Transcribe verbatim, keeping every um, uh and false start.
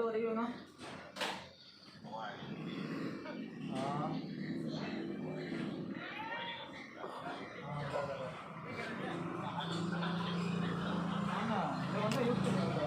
Tuh, dia, noh. Ah. Ah, dah, dah, dah. Mana? Dia mana YouTube?